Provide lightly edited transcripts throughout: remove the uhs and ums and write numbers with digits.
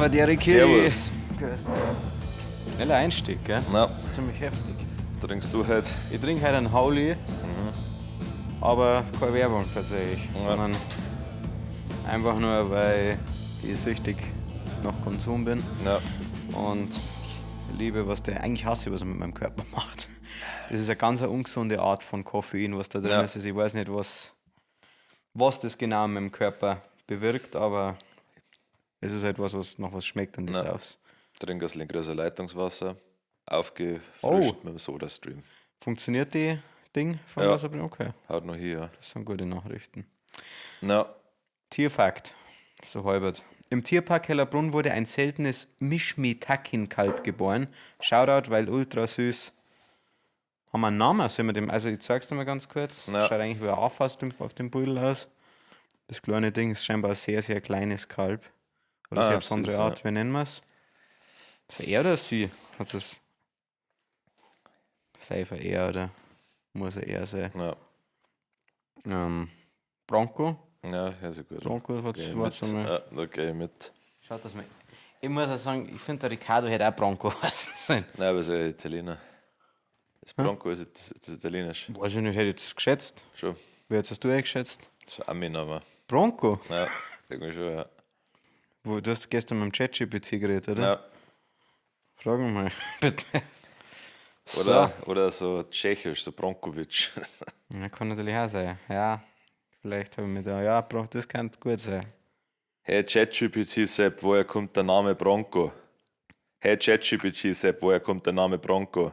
Habedere Servus. Schneller Einstieg, gell? Na. Das ist ziemlich heftig. Was trinkst du heute? Ich trinke heute einen Howley, aber keine Werbung tatsächlich, sondern einfach nur, weil ich süchtig nach Konsum bin Ja. und ich liebe, was der eigentlich hasse, was er mit meinem Körper macht. Das ist eine ganz ungesunde Art von Koffein, was da drin ist. Also ich weiß nicht, was das genau in meinem Körper bewirkt, aber es ist halt was, was nach was schmeckt und ich sauf's. Trink ein bisschen größer Leitungswasser. Aufgefrischt Oh. mit dem Sodastream. Funktioniert die Ding von Ja. Wasserbring? Okay, Haut noch hier, ja. das sind gute Nachrichten. Na, Tierfakt, so halbert. Im Tierpark Hellerbrunn wurde ein seltenes Mischmitakin-Kalb geboren. Shoutout, weil ultra süß. Haben wir einen Namen? Sollen wir dem, also ich zeig's dir mal ganz kurz. Ja. Schaut eigentlich wie ein Affe auf dem Pudel aus. Das kleine Ding ist scheinbar ein sehr, sehr kleines Kalb. Oder Ah, sehr besondere süß, Art, ja. wie nennen wir's? Ist er oder sie? Hat es. Safe ein er oder muss er sein? ja. Bronco? Ja, ja, sehr gut. Bronco, was Geh ich war's mit. einmal? Ja, da geh ich mit. Schaut das mal. Ich muss auch sagen, ich finde, der Ricardo hätte auch Bronco heißen sollen. Nein, aber ist ja Italiener. Das Bronco ist, ist italienisch. Weiß ich nicht, hätte ich das geschätzt. Schon. Wie hättest du eingeschätzt? Das ist ein Ami-Name. Bronco? Ja, irgendwie schon, ja. Wo, du hast gestern mit dem ChatGPT geredet, oder? Ja. Fragen wir mal, bitte. Oder, oder so tschechisch, so Bronkovic. So. Ja, kann natürlich auch sein. Ja, vielleicht habe ich mir da, ja, Bron- das kann gut sein. Hey ChatGPT Sepp, woher kommt der Name Bronco? Hey ChatGPT Sepp, woher kommt der Name Bronco?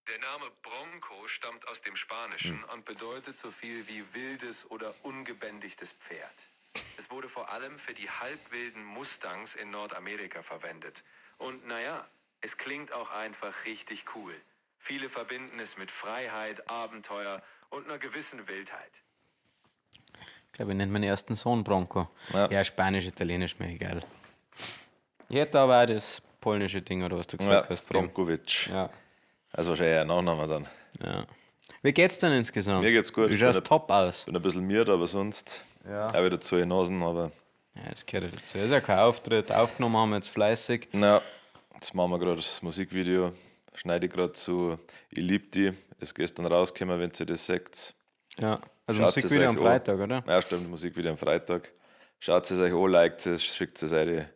Der Name Bronco stammt aus dem Spanischen und bedeutet so viel wie wildes oder ungebändigtes Pferd. Es wurde vor allem für die halbwilden Mustangs in Nordamerika verwendet. Und naja, es klingt auch einfach richtig cool. Viele verbinden es mit Freiheit, Abenteuer und einer gewissen Wildheit. Ich glaube, ich nenne meinen ersten Sohn Bronco. Ja. Ja, Spanisch, Italienisch, mir egal. Ich hätte aber auch das polnische Ding, oder was du gesagt Ja, hast. Bronkovic. Ja. Also wahrscheinlich ein Nachname dann. Ja. Wie geht's denn insgesamt? Mir geht's gut. Du Ich schaust bin top aus. Bin ein bisschen müde, aber sonst Ja. auch wieder zu den Nasen, aber Ja, das gehört ja dazu. Ist ja kein Auftritt. Aufgenommen haben wir jetzt fleißig. na, jetzt machen wir gerade das Musikvideo. Schneide ich gerade zu Ich lieb die. Ist gestern rausgekommen, wenn ihr das seht. Ja. Also Schaut es Musikvideo euch am an. Freitag, oder? Ja, stimmt, Musikvideo am Freitag. Schaut es euch an, liked es, schickt es eure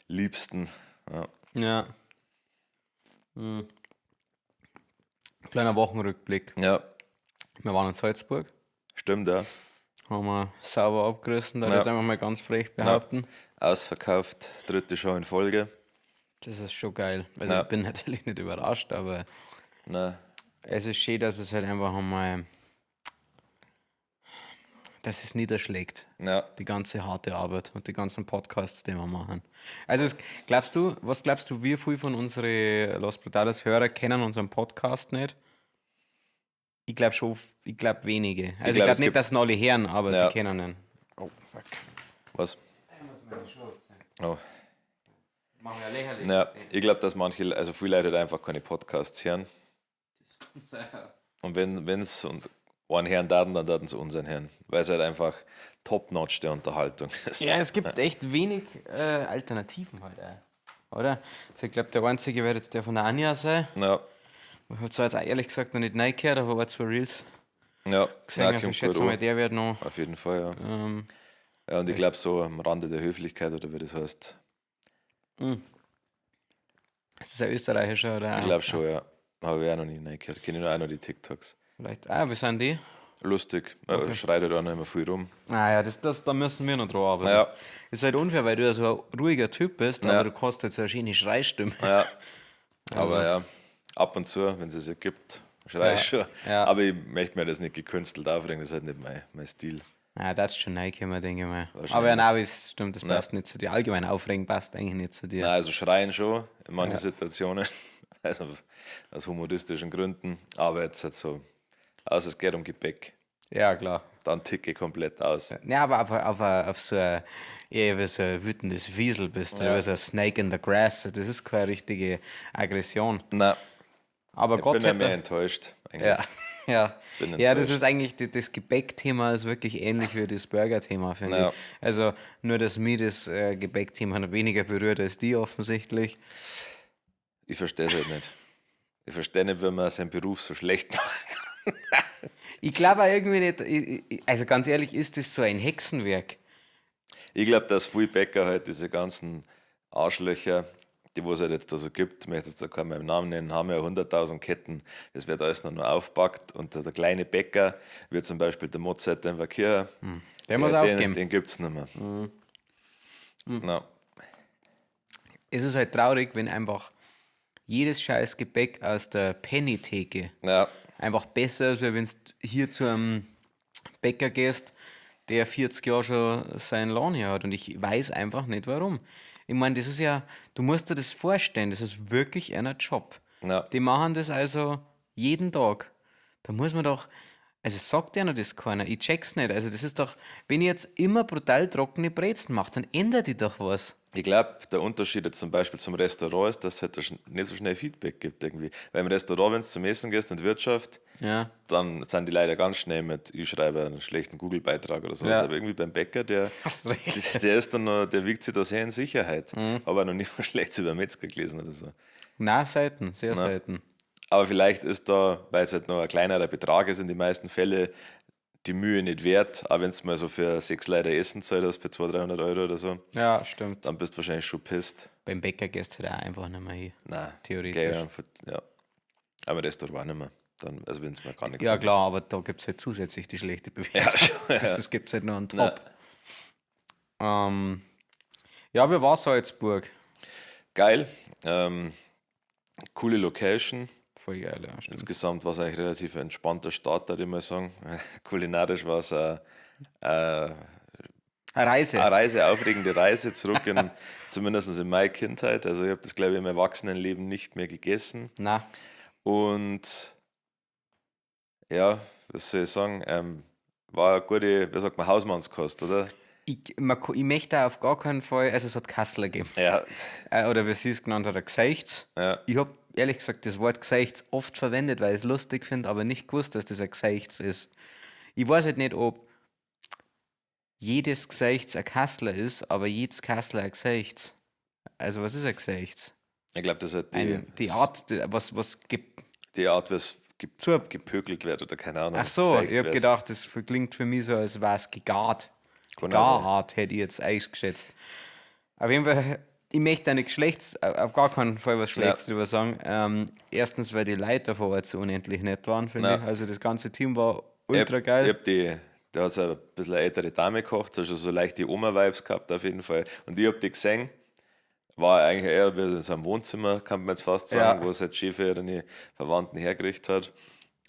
Liebsten. Ja. Ja. Hm. Kleiner Wochenrückblick. Ja, Wir waren in Salzburg, stimmt, ja. haben wir sauber abgerissen, da Ja. jetzt einfach mal ganz frech behaupten. Ausverkauft, dritte Show in Folge. Das ist schon geil. Also Ja. ich bin natürlich nicht überrascht, aber Na, es ist schön, dass es halt einfach einmal, dass es niederschlägt. ja. Die ganze harte Arbeit und die ganzen Podcasts, die wir machen. Also es, glaubst du, was glaubst du, wie viel von unseren Los Brutales Hörer kennen unseren Podcast nicht? Ich glaube schon, ich glaube wenige. Also ich glaub, glaube es nicht, gibt- dass ihn alle hören, aber Ja. sie kennen ihn. Oh, fuck. Was? Oh. Machen wir ja lächerlich. Ja, ich glaube, dass manche, also viele Leute halt einfach keine Podcasts hören. Und wenn wenn's und einen hören daten, dann daten sie unseren hören. Weil es halt einfach top-notch der Unterhaltung ist. Ja, es gibt echt wenig Alternativen halt auch. Oder? Also ich glaube, der einzige wird jetzt der von der Anja sein. Ja, Ich habe zwar jetzt auch ehrlich gesagt noch nicht reingehört, aber war zwei Reels ja. gesehen. Nein, also ich kommt schätze gut mal, an. der wird noch. Auf jeden Fall, ja. Ja, und ich glaube so am Rande der Höflichkeit oder wie das heißt. Ist das ein österreichischer oder? Ich glaube schon, ja. Habe ich auch noch nie reingehört. Kenne ich nur auch noch die TikToks. Vielleicht. Ah, wie sind die? Lustig. Schreit halt auch noch immer viel rum. Ah ja, das, da müssen wir noch dran arbeiten. Ja. Ist halt unfair, weil du ja so ein ruhiger Typ bist, Ja. aber du kannst halt so eine schöne Schreistimme. Ja. Aber ja, ab und zu, wenn es es ergibt, schrei ich schon. Ja. Aber ich möchte mir das nicht gekünstelt aufregen, das ist halt nicht mein Stil. Ah, das ist schon reingekommen, denke ich mal. Wahrscheinlich. Aber ja, nein, das stimmt, das passt nicht zu dir. Allgemein aufregen passt eigentlich nicht zu dir. Nein, also schreien schon in manchen Situationen, also aus humoristischen Gründen, aber jetzt halt so, außer es geht um Gepäck, Ja, klar. dann ticke ich komplett aus. Ja, aber auf so ein, eher wie so ein wütendes Wiesel bist, oder wie so ein Snake in the Grass. Das ist keine richtige Aggression. Nein, Aber ich Gott bin ja mehr hätte. enttäuscht eigentlich. Ja. Ja, Bin ja, das enttäuscht. ist eigentlich, das Gebäckthema ist wirklich ähnlich wie das Burger-Thema, finde Ja. ich. Also nur, dass mir das Gebäckthema noch weniger berührt als die offensichtlich. Ich verstehe es halt nicht. Ich verstehe nicht, wenn man seinen Beruf so schlecht macht. Ich glaube auch irgendwie nicht, also ganz ehrlich, ist das so ein Hexenwerk? Ich glaube, dass viele Bäcker halt diese ganzen Arschlöcher, die was es halt jetzt da so gibt, ich möchte jetzt da keinen meinen Namen nennen, haben ja 100.000 Ketten. Das wird alles noch nur aufpackt. Und der kleine Bäcker, wie zum Beispiel der Mozart in Verkehr, Der muss den, aufgeben. Den gibt es nicht mehr. Na, Es ist halt traurig, wenn einfach jedes scheiß Gebäck aus der Penny-Theke ja, einfach besser ist, als wenn du hier zu einem Bäcker gehst, der 40 Jahre schon seinen Laden hier hat. Und ich weiß einfach nicht warum. Ich meine, das ist ja, du musst dir das vorstellen, das ist wirklich ein Job. Ja. Die machen das also jeden Tag. Da muss man doch, also sagt ja noch das keiner, ich check's nicht. Also das ist doch, wenn ich jetzt immer brutal trockene Brezen mache, dann ändert die doch was. Ich glaube, der Unterschied jetzt zum Beispiel zum Restaurant ist, dass es halt da nicht so schnell Feedback gibt irgendwie. Weil im Restaurant, wenn du zum Essen gehst und Wirtschaft, Ja. dann sind die leider ganz schnell mit, ich schreibe einen schlechten Google-Beitrag oder sowas. Ja. Aber irgendwie beim Bäcker, der, Hast recht. der ist dann noch, der wiegt sich da sehr in Sicherheit. Aber noch nie was Schlechtes über Metzger gelesen oder so. Na, selten, sehr selten. Aber vielleicht ist da, weil es halt noch ein kleinerer Betrag ist in den meisten Fällen, die Mühe nicht wert. Auch wenn du mal so für 6 Leute Essen zahlt hast, für 200, 300 Euro oder so, Ja, stimmt. dann bist du wahrscheinlich schon pisst. Beim Bäcker gehst du halt auch einfach nicht mehr hin. Nein. Theoretisch. Geh einfach, ja. Aber im Restaurant nicht mehr. Dann, also wenn es mir gar nicht Ja, gefällt. klar, aber da gibt es halt zusätzlich die schlechte Bewertung. Ja, schon, ja. Das gibt es halt noch on top. Ja, wie war Salzburg? Geil. Coole Location. Voll geil, ja, stimmt. Insgesamt war es eigentlich relativ entspannter Start, würde ich mal sagen. Kulinarisch war es eine Eine Reise. eine Reise, aufregende Reise zurück in, zumindest in meine Kindheit. Also ich habe das, glaube ich, im Erwachsenenleben nicht mehr gegessen. Na, Und ja, was soll ich sagen, war eine gute, wie sagt man, Hausmannskost, oder? ich möchte auf gar keinen Fall, also es hat Kassler gegeben. Ja. Oder wie sie es genannt hat, ein G'seichts. Ja. Ich habe ehrlich gesagt das Wort G'seichts oft verwendet, weil ich es lustig finde, aber nicht gewusst, dass das ein G'seichts ist. Ich weiß halt nicht, ob jedes G'seichts ein Kassler ist, aber jedes Kassler ein G'seichts. Also was ist ein G'seichts? Ich glaube, das ist halt Die Art, die, was gibt. die Art, wie es Zur- gepökelt wird oder keine Ahnung. Ach so, gezeigt ich habe wird. gedacht, das klingt für mich so, als wäre es gegart. Die Kann auch sein. Garart hätte ich jetzt eingeschätzt. Auf jeden Fall, ich möchte da nichts Schlechtes, auf gar keinen Fall was Schlechtes drüber sagen. Erstens, weil die Leute da vor Ort so unendlich nett waren, finde Ja. ich. Also das ganze Team war ultra geil. Ich hab die, da hat so ein bisschen eine ältere Dame gekocht, so schon so leicht die Oma-Vibes gehabt auf jeden Fall. Und ich hab die gesehen, war eigentlich eher wie in so einem Wohnzimmer, kann man jetzt fast sagen, Ja. wo es halt schön für ihre Verwandten hergerichtet hat.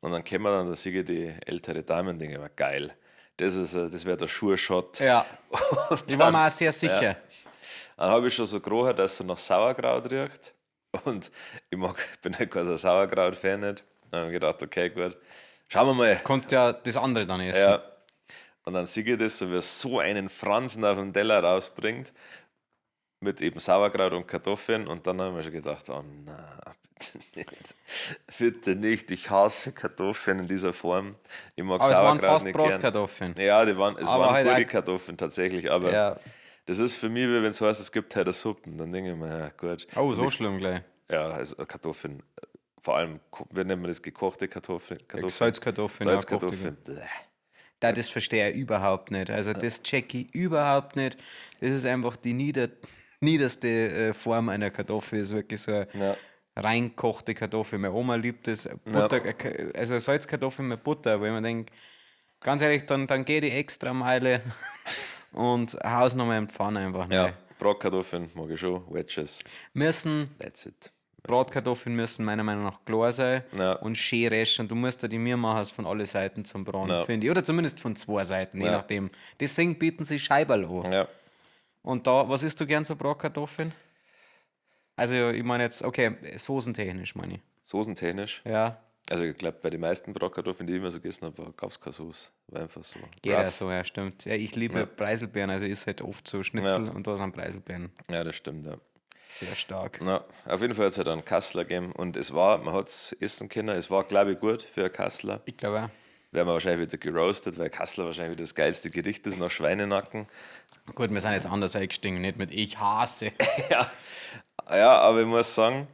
Und dann kommen wir dann, da sehe ich die ältere Dame und denke mir, geil, das wäre der Sure-Shot. Ja. Und Ich war dann- mir auch sehr sicher. Ja. Dann habe ich schon so gerochen, dass es so nach Sauerkraut riecht. Und ich bin halt kein so Sauerkraut-Fan nicht. Dann habe ich gedacht, okay, gut, schauen wir mal. Konntest ja das andere dann essen. Ja. Und dann sehe ich das, so wie er so einen Fransen auf dem Teller rausbringt, mit eben Sauerkraut und Kartoffeln. Und dann habe ich mir schon gedacht, oh nein, bitte nicht. Bitte nicht, ich hasse Kartoffeln in dieser Form. Ich mag Aber es waren Sauerkraut fast nicht gern. Bratkartoffeln. Ja, es Aber waren halt gute auch- Kartoffeln tatsächlich, aber Ja. das ist für mich, wie wenn es heißt, es gibt halt eine Suppen. Dann denke ich mir, ja, gut. Oh, so schlimm gleich. Ja, also Kartoffeln, vor allem, wie nennt man das, gekochte Kartoffeln? Kartoffeln? Salzkartoffeln, ja, Salzkartoffeln. Bäh. Da, das verstehe ich überhaupt nicht. Also das check ich überhaupt nicht. Das ist einfach die niederste Form einer Kartoffel. Ist wirklich so eine Ja. reinkochte Kartoffel. Meine Oma liebt das. Butter, also Salzkartoffeln mit Butter, wo ich mir denke, ganz ehrlich, dann geh die extra Meile und haus nochmal in die Pfanne einfach Ja, rein. Bratkartoffeln mag ich schon, Wedges, Müssen that's it. Bratkartoffeln müssen meiner Meinung nach klar sein Ja. und schön resch. Und du musst da die Mühe machen, von alle Seiten zum Braten, Ja. finde ich. Oder zumindest von zwei Seiten, je Ja. nachdem. Deswegen bieten sie Scheiberl an. Ja. Und da, was isst du gern so Bratkartoffeln? Also, ich meine jetzt, okay, soßentechnisch meine ich. Soßentechnisch. Ja, Also ich glaube, bei den meisten Bratkartoffeln, die ich immer so gegessen habe, gab es keine Soße. War einfach so. geht rough. ja so, ja, stimmt. Ja, ich liebe Preiselbeeren, also ist halt oft so Schnitzel und da sind Preiselbeeren. Ja, das stimmt, ja. Sehr stark. Na, auf jeden Fall hat es halt einen Kassler gegeben und es war, man hat es essen können, es war, glaube ich, gut für einen Kassler. Ich glaube auch. Werden wir wahrscheinlich wieder geroastet, weil Kassler wahrscheinlich wieder das geilste Gericht ist nach Schweinenacken. Gut, wir sind jetzt anders eingestiegen, nicht mit ich hasse. Ja. Ja, aber ich muss sagen,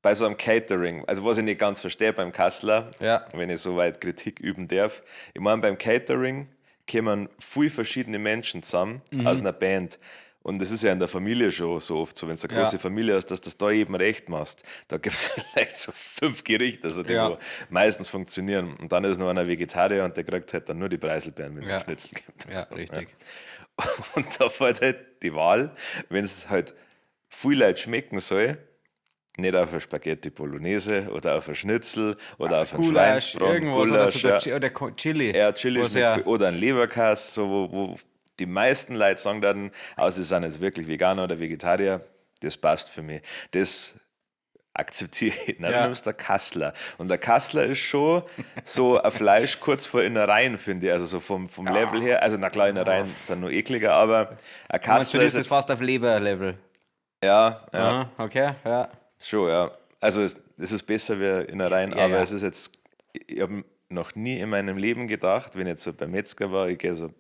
bei so einem Catering, also was ich nicht ganz verstehe beim Kassler, Ja. wenn ich so weit Kritik üben darf, ich meine, beim Catering kommen viel verschiedene Menschen zusammen aus einer Band. Und das ist ja in der Familie schon so oft so, wenn du eine große Ja. Familie hast, dass du das da jedem recht machst. Da gibt es vielleicht so 5 Gerichte, also die Ja. wo meistens funktionieren. Und dann ist noch einer Vegetarier und der kriegt halt dann nur die Preiselbeeren, wenn es Ja. einen Schnitzel gibt. Ja, So, richtig. Ja. Und da fällt halt die Wahl, wenn es halt viel Leute schmecken soll, nicht auf eine Spaghetti Bolognese oder auf ein Schnitzel oder auf einen Gulasch, Schweinsbraten, irgendwas Gulasch, oder, so, ja. oder Chili. Ja, Chili Was ist mit ja, viel, oder ein Leberkäse, so wo die meisten Leute sagen dann, außer sie sind jetzt wirklich Veganer oder Vegetarier, das passt für mich. Das akzeptiere ich. Nein, Ja. du nimmst der Kassler. Und der Kassler ist schon so ein Fleisch kurz vor Innereien, finde ich. Also so vom Level her. Also na klar, Innereien sind nur ekliger, aber ein Meinst du, Kassler das ist ist jetzt, fast auf Leberlevel? ja, ja, Ah, okay, ja. schon, ja. Also es ist besser wie Innereien, Ja, aber ja. es ist jetzt, ich habe noch nie in meinem Leben gedacht, wenn ich jetzt so beim Metzger war, ich gehe so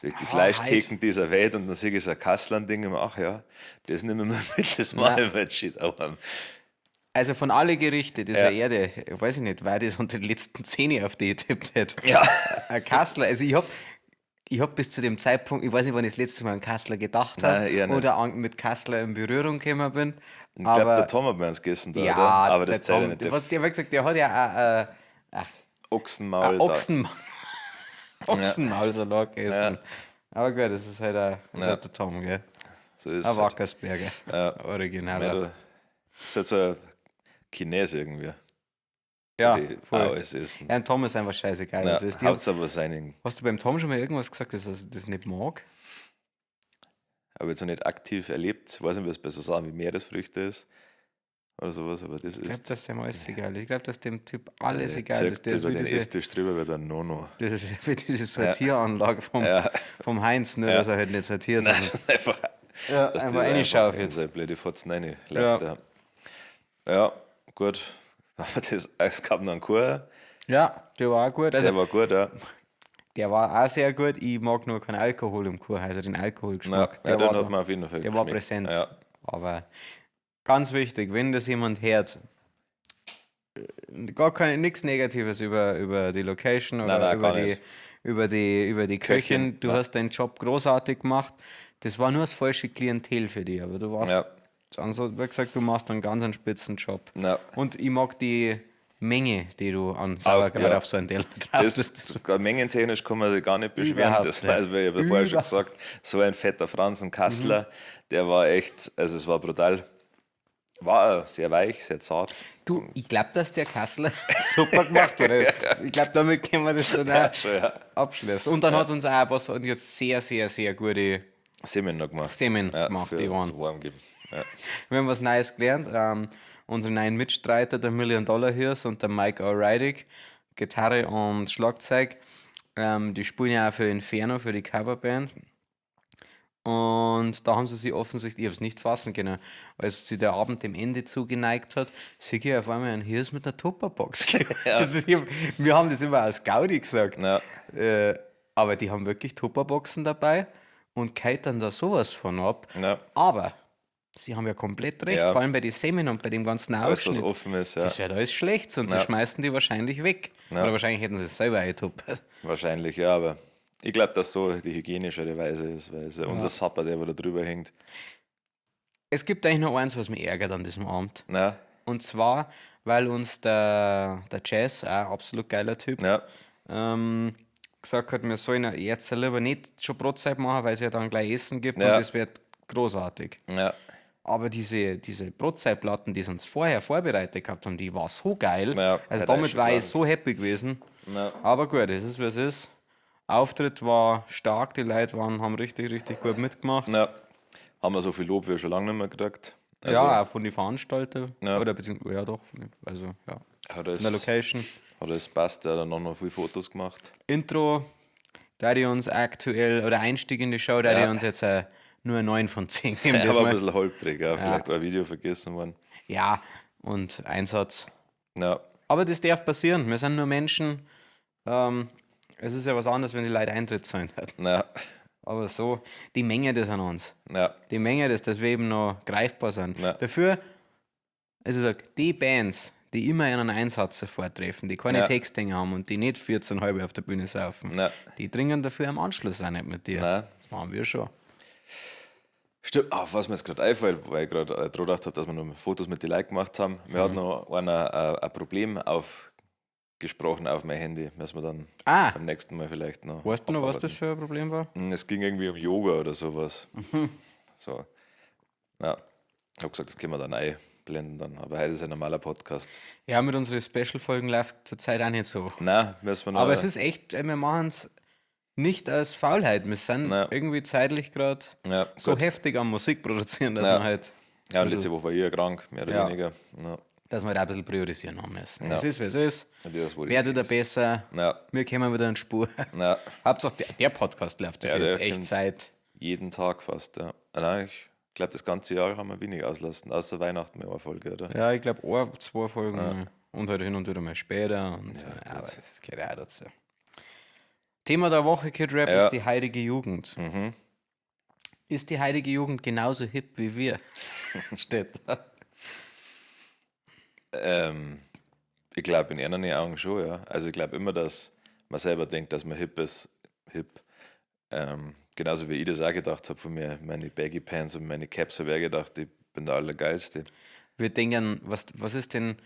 durch die Ah, Fleischtheken dieser Welt und dann sehe ich so ein Kassler-Ding immer, ach ja, das nehmen wir mit, das machen wir jetzt shit. Aber, Also von alle Gerichte dieser Ja. Erde, ich weiß ich nicht, weil das unter den letzten 10 auf die ich getippt hätte. Ja. Ein Kassler, also ich hab bis zu dem Zeitpunkt, ich weiß nicht, wann ich das letzte Mal an Kassler gedacht Nein, habe eher nicht. oder mit Kassler in Berührung gekommen bin. Ich glaube, Aber der Tom hat mir eins gegessen da, ja, oder? Aber das der zählt ja Tom, nicht. Der was, der hat gesagt, der hat ja auch, ach, Ochsenmaul. da. Ochsenmaulsalat gegessen. Ja. Aber gut, das ist halt, das ist Ja. halt der Tom, gell? So ist Ein es halt. Wackersberger. Ja. Original. Ja, du- Das ist halt so ein Chines irgendwie. Ja, die voll. auch alles essen. Ja, dem Tom ist einfach scheißegal. Ja, was ist. Die Hauptsache was reinigen. Hast du beim Tom schon mal irgendwas gesagt, dass er das nicht mag? Habe jetzt noch nicht aktiv erlebt. Ich weiß nicht, was bei so Sachen wie Meeresfrüchte ist oder sowas, aber das Ich glaube, ist. dass dem alles egal ist. Ich glaube, dass dem Typ alles egal ist. Zirkt Der ist über wie den diese, Esstisch drüber, wird ein Nono. das ist wie diese Sortieranlage Ja. vom Heinz, nur dass er halt nicht sortiert. Nein, sondern einfach. Ja, dass einfach das einfach reinschaufelt. in seine blöde Fotzen reinläuft. Ja. Ja. Ja, gut. Aber das, es gab noch einen Kuchen, Ja, der war auch gut. Also, der war gut, ja. der war auch sehr gut. Ich mag nur keinen Alkohol im Kuchen, also den Alkoholgeschmack. Ja, der den war hat da. man auf jeden Fall Der war geschmeckt. präsent. Ja. Aber ganz wichtig, wenn das jemand hört, gar keine, nichts Negatives über die Location oder Nein, nein, über, gar die, nicht. über die Köchin. Köchin, Du nein. hast deinen Job großartig gemacht. Das war nur das falsche Klientel für dich, aber du warst, Ja. also, wie gesagt, du machst einen ganz einen spitzen Job. Ja. Und ich mag die Menge, die du an Sauerkraut ja. auf so einen Teller drauf Das, tust. mengentechnisch kann man sich gar nicht beschweren. Überhaupt Das nicht. war, also, ich habe ja vorher schon Überhaupt. gesagt, so ein fetter Franz, ein Kassler, der war echt, also es war brutal. War auch sehr weich, sehr zart. Du, ich glaube, dass der Kassler super gemacht wurde. Ich glaube, damit können wir das dann auch schon, ja. abschließen. Und dann hat es uns auch was und jetzt sehr, sehr, sehr gute. Semmeln noch gemacht. Semmeln ja, gemacht, für die waren. zum Warm geben. Ja. Wir haben was Neues gelernt. Unsere neuen Mitstreiter, der Million Dollar Hirs und der Mike O'Reilly, Gitarre und Schlagzeug, die spielen ja auch für Inferno, für die Coverband. Und da haben sie sich offensichtlich, ich habe es nicht fassen können, als sich der Abend dem Ende zugeneigt hat, sehe ich auf einmal einen Hirs mit einer Tupperbox. Das ist, wir haben das immer aus Gaudi gesagt. Ja. Aber die haben wirklich Tupperboxen dabei und keitern da sowas von ab. Ja. Aber sie haben ja komplett recht, Ja. vor allem bei den Semmeln und bei dem ganzen Alles, was Ausschnitt. offen ist, ja. Das wäre alles schlecht, sonst Ja. schmeißen die wahrscheinlich weg. Ja. Oder wahrscheinlich hätten sie es selber eingetuppert. Wahrscheinlich, ja, aber ich glaube, dass so die hygienischere Weise ist, weil es ja unser Sapper, der wo da drüber hängt. Es gibt eigentlich nur eins, was mich ärgert an diesem Abend. Na, Und zwar, weil uns der Jazz, auch ein absolut geiler Typ, ja, gesagt hat, wir sollen jetzt lieber nicht schon Brotzeit machen, weil es ja dann gleich Essen gibt Ja. und das wird großartig. ja, Aber diese Brotzeitplatten, die sie uns vorher vorbereitet gehabt haben, die war so geil. Ja, also hätte damit ich war ich geglaubt. so happy gewesen. Ja. Aber gut, es ist, wie es ist. Auftritt war stark, die Leute haben richtig, richtig gut mitgemacht. ja. Haben wir so viel Lob wie schon lange nicht mehr gekriegt. Also, ja, auch von den Veranstaltern. Ja. Oder beziehungsweise, ja doch, also ja. Hat Von der es, Location. hat es passt, der hat dann noch viele Fotos gemacht. Intro, da die uns aktuell, oder Einstieg in die Show, da Ja. die uns jetzt nur 9 von 10 gegeben. Ja, war ein bisschen holprig, ja. Vielleicht ein Video vergessen worden. Ja, und Einsatz. Ja. Aber das darf passieren. Wir sind nur Menschen. Es ist ja was anderes, wenn die Leute Eintritt zahlen. Ja. Aber so, die Menge das an uns. Ja. Die Menge das, dass wir eben noch greifbar sind. Ja. Dafür, also ich sag, die Bands, die immer einen Einsatz vortreffen, die keine Ja. Textdinge haben und die nicht 14 halbe auf der Bühne saufen, Ja. die trinken dafür am Anschluss auch nicht mit dir. Nein. Das machen wir schon. Stimmt, auf was mir jetzt gerade einfällt, weil ich gerade dran gedacht habe, dass wir noch Fotos mit den Leuten gemacht haben. Mir hat noch einer ein Problem aufgesprochen auf mein Handy. Müssen wir dann beim nächsten Mal vielleicht noch. Weißt du noch, was abarbeiten. das für ein Problem war? Es ging irgendwie um Yoga oder sowas. So. Ja, ich habe gesagt, das können wir dann einblenden dann. Aber heute ist ein normaler Podcast. Ja, mit unseren Special-Folgen läuft zurzeit auch nicht so. Nein, müssen wir noch. Aber es ist echt, wir machen es nicht aus Faulheit. Wir sind Nein. irgendwie zeitlich gerade ja, so gut. heftig am Musik produzieren, dass Ja. wir halt, Ja, und letzte Woche war ich ja krank, mehr oder Ja. weniger. Ja. dass wir halt auch ein bisschen priorisieren haben müssen. Ja. Es ist, wie es ist. Und das wurde Wer wieder besser. Ja, Wir kommen wieder in Spur. ja, Hauptsache, der Podcast läuft Ja, dafür der jetzt echt kommt. Zeit. jeden Tag fast, ja. Ah, Nein, ich glaube, das ganze Jahr haben wir wenig auslassen, außer Weihnachten mit einer Folge, oder? Ja, ich glaube, ein, zwei Folgen. Und halt hin und wieder mal später. Und, ja, aber das gehört auch dazu. Thema der Woche, Kid Rap, Ja. ist die heilige Jugend. Ist die heilige Jugend genauso hip wie wir? Steht da. Ich glaube, in ihren Augen schon, ja. Also ich glaube immer, dass man selber denkt, dass man hip ist. Hip. Genauso wie ich das auch gedacht habe von mir, meine Baggy Pants und meine Caps, habe ich auch gedacht, ich bin der Allergeilste. Wir denken, was ist denn,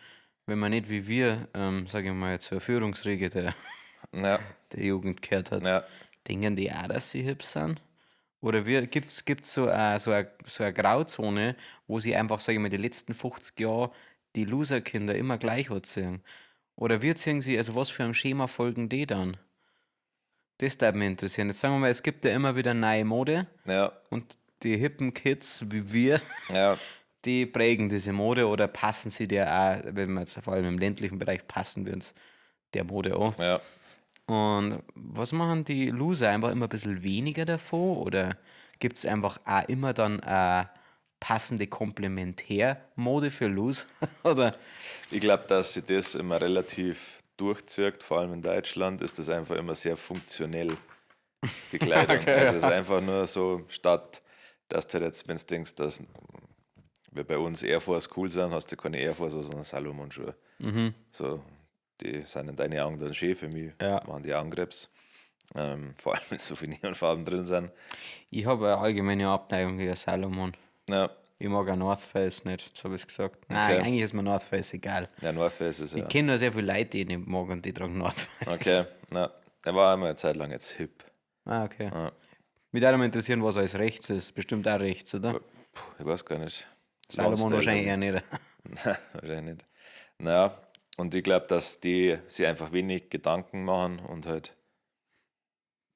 wenn man nicht wie wir, sage ich mal, zur Führungsriege der, Ja, der Jugend gehört hat? ja. Denken die auch, dass sie hip sind? Oder gibt es so eine Grauzone, wo sie einfach, sage ich mal, die letzten 50 Jahre die Loser-Kinder immer gleich anziehen? Oder wir ziehen sie, also was für ein Schema folgen die dann? Das würde mich interessieren. Jetzt sagen wir mal, es gibt ja immer wieder neue Mode Ja, und die hippen Kids wie wir, ja, die prägen diese Mode oder passen sie der auch, wenn wir jetzt vor allem im ländlichen Bereich passen wir uns der Mode an. ja. Und was machen die Loser? Einfach immer ein bisschen weniger davon? Oder gibt es einfach auch immer dann eine passende Komplementärmode für Loser? Oder? Ich glaube, dass sich das immer relativ durchzieht, vor allem in Deutschland ist das einfach immer sehr funktionell, die Kleidung. Okay, also es ist einfach nur so, statt dass du halt jetzt, wenn du denkst, dass wir bei uns Air Force cool sind, hast du keine Air Force, sondern Salomon-Schuhe. So, die sind in deinen Augen dann schön für mich, Ja. machen die Augenkrebs. Vor allem, wenn so viele Neonfarben drin sind. Ich habe eine allgemeine Abneigung gegen Salomon. Ja, Ich mag auch North Face nicht, so habe ich gesagt. Nein, Okay. eigentlich ist mir North Face egal. ja North Face ist ja. Ich kenne nur sehr viele Leute, die ich nicht mag und die tragen North Face. Okay, na, er war einmal eine Zeit lang jetzt hip. Ah, okay. Ja. Mich würde mal interessieren, was alles rechts ist. Bestimmt auch rechts, oder? Puh, ich weiß gar nicht. Salomon Lonsdale wahrscheinlich eher nicht. Nein, wahrscheinlich nicht. Naja, und ich glaube, dass die sich einfach wenig Gedanken machen und halt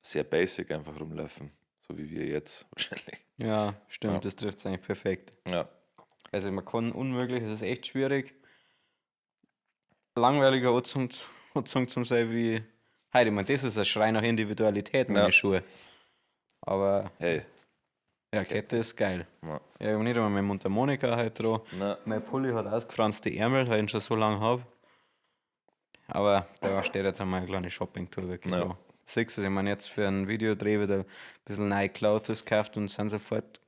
sehr basic einfach rumlaufen. So wie wir jetzt wahrscheinlich. Ja, stimmt, das trifft es eigentlich perfekt. Ja, Also man kann unmöglich, es ist echt schwierig. Langweiliger Anzug zum sein wie heute. Ich meine, das ist ein Schrei nach Individualität, meine Ja. Schuhe. Aber hey. ja, Kette ist geil. Ja. Ja, ich habe nicht einmal meine Mundharmonika heute dran. Na, Mein Pulli hat ausgefranste Ärmel, weil ich ihn schon so lange habe. Aber da steht jetzt einmal eine kleine Shopping-Tour wirklich Ja. dran. Siehst du, ich meine, jetzt für einen Videodreh wieder ein bisschen neue Clothes gekauft und sind sofort.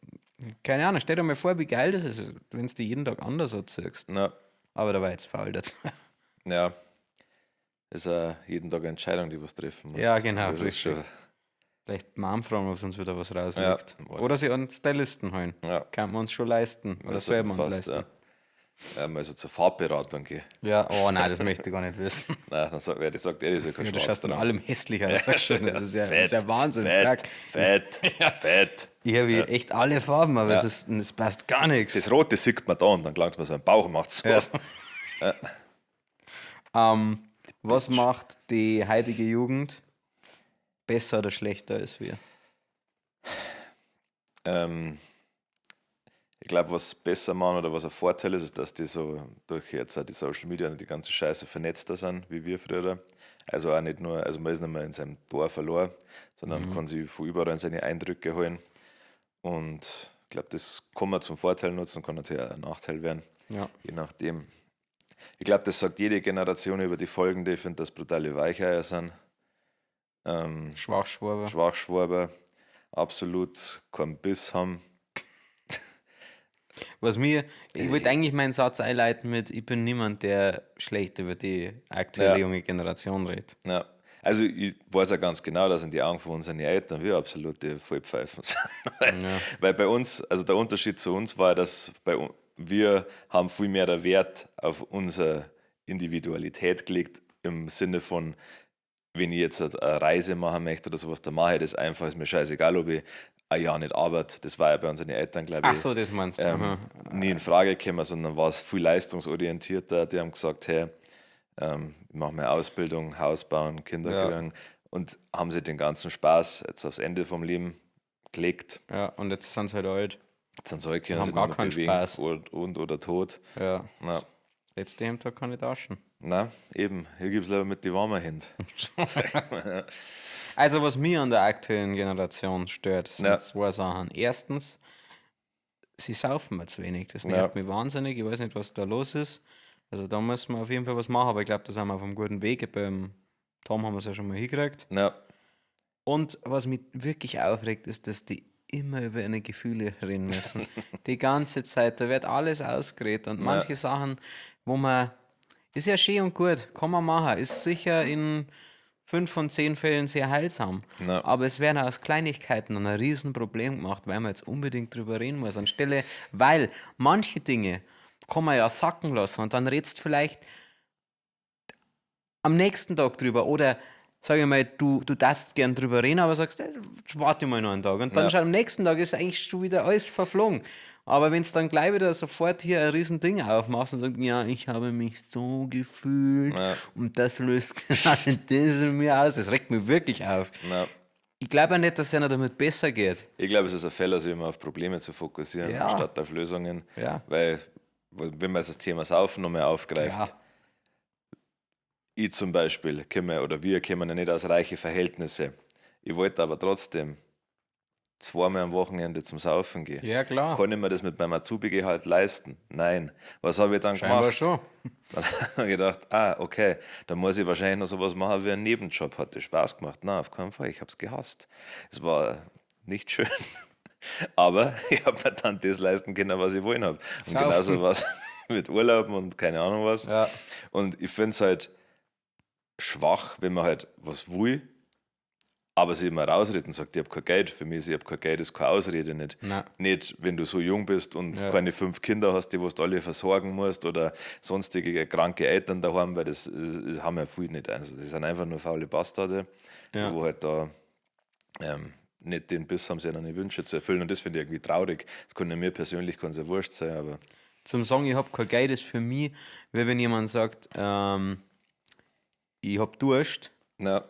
Keine Ahnung, stell dir mal vor, wie geil das ist, wenn du die jeden Tag anders anziehst. na, Aber da war jetzt faul dazu. ja. Ist ja jeden Tag eine Entscheidung, die was treffen musst. Ja, genau, Das ist richtig. schon. Vielleicht Mom fragen, ob sie uns wieder was rauslegt. Ja. Oder sie einen Stylisten holen. Ja. Kann man uns schon leisten. Oder Das sollen wir uns fast, leisten. ja. Ja, mal so zur Farbberatung gehen. Ja. oh nein, das möchte ich gar nicht wissen. Nein, dann sagt, wer das sagt, er ist ja kein Ja, du Schwarz schaust dann dran. allem hässlich aus. Sag schon. Das ist ja, das ist ja Wahnsinn. Fett, Fuck. fett, fett. Ich habe hier echt alle Farben, aber es passt gar nichts. Das Rote sieht man da und dann gelangt es mir so einen Bauch und macht so. Ja. Was macht die heutige Jugend besser oder schlechter als wir? Ich glaube, was besser machen oder was ein Vorteil ist, ist, dass die so durch jetzt auch die Social Media und die ganze Scheiße vernetzter sind, wie wir früher. Also auch nicht nur, also man ist nicht mehr in seinem Dorf verloren, sondern kann sich von überall seine Eindrücke holen. Und ich glaube, das kann man zum Vorteil nutzen, kann natürlich auch ein Nachteil werden, Ja. je nachdem. Ich glaube, das sagt jede Generation über die folgende. Ich finde, dass brutale Weicheier sind. Schwachschwaber. Schwachschwaber, absolut keinen Biss haben. Was mir, ich wollte eigentlich meinen Satz einleiten mit, ich bin niemand, der schlecht über die aktuelle junge Generation redet. Ja. Also ich weiß ja ganz genau, dass in die Augen von unseren Eltern wir absolute Vollpfeifen sind. Weil bei uns, also der Unterschied zu uns war, dass wir haben viel mehr Wert auf unsere Individualität gelegt, im Sinne von, wenn ich jetzt eine Reise machen möchte oder sowas, dann mache ich das einfach, ist mir scheißegal, ob ich ein Jahr nicht arbeite. Das war ja bei unseren Eltern, glaube ich. Ach so, das meinst du. Nie in Frage gekommen, sondern war es viel leistungsorientierter. Die haben gesagt, hey, ich mache meine Ausbildung, Haus bauen, Kinder kriegen und haben sich den ganzen Spaß jetzt aufs Ende vom Leben gelegt. Ja, und jetzt sind sie halt alt. Jetzt sind sie alt, können Haben sich gar nicht mehr keinen bewegen Spaß. Und oder tot. Ja. Na, Letzte Hemd kann ich tauschen. na, eben, hier gibt es lieber mit die warmen Händen. Also, was mir an der aktuellen Generation stört, sind Ja. zwei Sachen. Erstens, sie saufen mir zu wenig. Das nervt mich wahnsinnig. Ich weiß nicht, was da los ist. Also, da müssen wir auf jeden Fall was machen, aber ich glaube, da sind wir auf einem guten Weg. Beim Tom haben wir es ja schon mal hingekriegt. Ja, Und was mich wirklich aufregt, ist, dass die immer über ihre Gefühle reden müssen. Die ganze Zeit, da wird alles ausgeredet und manche Sachen, wo man, ist ja schön und gut, kann man machen, ist sicher in 5 von 10 Fällen sehr heilsam. Ja. Aber es werden aus Kleinigkeiten ein Riesenproblem gemacht, weil man jetzt unbedingt drüber reden muss. Anstelle, weil manche Dinge kann man ja sacken lassen und dann redst vielleicht am nächsten Tag drüber oder sag ich mal, du darfst gern drüber reden, aber sagst, warte mal noch einen Tag. Und dann schon am nächsten Tag ist eigentlich schon wieder alles verflogen. Aber wenn es dann gleich wieder sofort hier ein riesen Ding aufmachst und sagst, ja, ich habe mich so gefühlt und das löst genau das in mir aus, das regt mich wirklich auf. Ja. Ich glaube ja nicht, dass es einer damit besser geht. Ich glaube, es ist ein Fehler, sich immer auf Probleme zu fokussieren, statt auf Lösungen. Ja. Weil, wenn man jetzt das Thema Saufen nochmal aufgreift, ich zum Beispiel komme, oder wir kommen ja nicht aus reichen Verhältnissen. Ich wollte aber trotzdem zweimal am Wochenende zum Saufen gehen. Ja, klar. Kann ich mir das mit meinem Azubi-Gehalt leisten? Nein. Was habe ich dann Scheinbar gemacht? schon. Dann habe ich gedacht, okay, dann muss ich wahrscheinlich noch sowas machen wie einen Nebenjob. Hat das Spaß gemacht? Nein, auf keinen Fall. Ich habe es gehasst. Es war nicht schön. Aber ich habe mir dann das leisten können, was ich wollen habe. Und Saufen. genauso was mit Urlauben und keine Ahnung was. Ja. Und ich finde es halt schwach, wenn man halt was will, aber sich immer rausredet und sagt, ich habe kein Geld. Für mich ist, ich habe kein Geld, ist keine Ausrede nicht. Nein. Nicht, wenn du so jung bist und Ja. keine 5 Kinder hast, die was du alle versorgen musst oder sonstige kranke Eltern daheim, weil das haben ja viele nicht. Also das sind einfach nur faule Bastarde, Ja. die wo halt da nicht den Biss haben, sich ihre Wünsche zu erfüllen. Und das finde ich irgendwie traurig. Das kann ja mir persönlich kann ja wurscht sein, aber Zum Sagen, ich hab kein Geld, ist für mich, wie wenn jemand sagt, ich hab Durst, ja,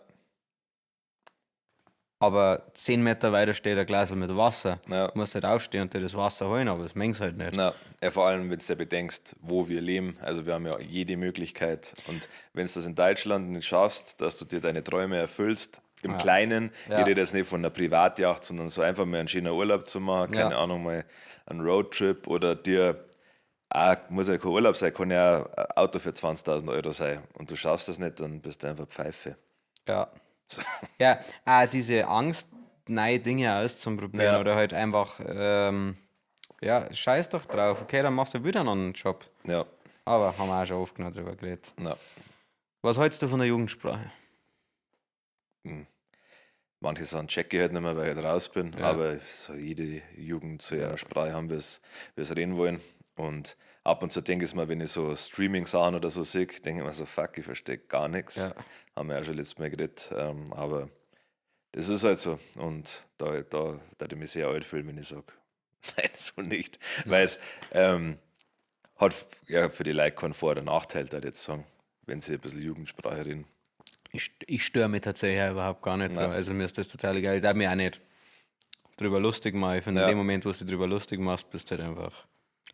aber 10 Meter weiter steht ein Glas mit Wasser. Ja. Du musst halt aufstehen und dir das Wasser holen, aber das mengst halt nicht. Na, ja, vor allem, wenn du dir bedenkst, wo wir leben. Also wir haben ja jede Möglichkeit. Und wenn du das in Deutschland nicht schaffst, dass du dir deine Träume erfüllst, im Kleinen, Ja. ich rede jetzt nicht von einer Privatjacht, sondern so einfach mal einen schönen Urlaub zu machen, keine Ja. Ahnung, mal einen Roadtrip oder dir, muss ja kein Urlaub sein, kann ja ein Auto für 20.000 Euro sein. Und du schaffst das nicht, dann bist du einfach Pfeife. Ja. So. Ja, auch diese Angst, neue Dinge auszuprobieren Ja. oder halt einfach, ja, scheiß doch drauf, okay, dann machst du wieder einen anderen Job. Ja, Aber haben wir auch schon oft genug drüber geredet. na. Was hältst du von der Jugendsprache? Manche Sachen checke ich halt nicht mehr, weil ich halt raus bin, Ja. aber so jede Jugend zu ihrer Sprache haben, wie es reden wollen. Und ab und zu denke ich mir, wenn ich so Streaming-Sachen oder so sehe, denke ich mir so, fuck, ich verstehe gar nichts. Ja. Haben wir auch schon letztes Mal geredet. Aber das ist halt so. Und da ich mich sehr alt fühlen, wenn ich sage, nein, so nicht. Weil es hat ja für die Leute keinen Vor- oder Nachteil, da ich jetzt sagen, wenn sie ein bisschen Jugendsprache reden. Ich störe mich tatsächlich auch überhaupt gar nicht dran. Also mir ist das total egal. Ich darf mich auch nicht drüber lustig machen. Ich finde, Ja. in dem Moment, wo du dich drüber lustig machst, bist du halt einfach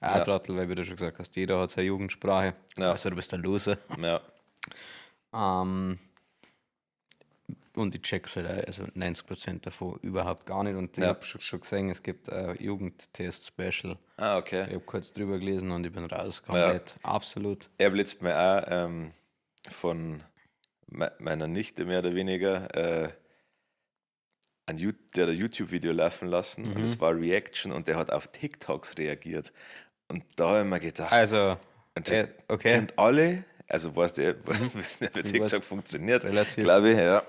auch ein Trottel, weil wie du schon gesagt hast, jeder hat seine Jugendsprache. Ja. Also du bist ein Loser. Ja, Und ich check's halt auch, also 90% davon überhaupt gar nicht. Und ich habe schon gesehen, es gibt ein Jugendtest-Special. Ah, okay. Ich habe kurz drüber gelesen und ich bin raus, komplett, absolut. Ich habe letztes Mal auch von meiner Nichte mehr oder weniger der hat ein YouTube-Video laufen lassen und es war Reaction und der hat auf TikToks reagiert. Und da habe ich mir gedacht, Also, und okay. kennt alle, also weißt du, wissen ja, wie TikTok funktioniert, Relativ. glaube ich, ja.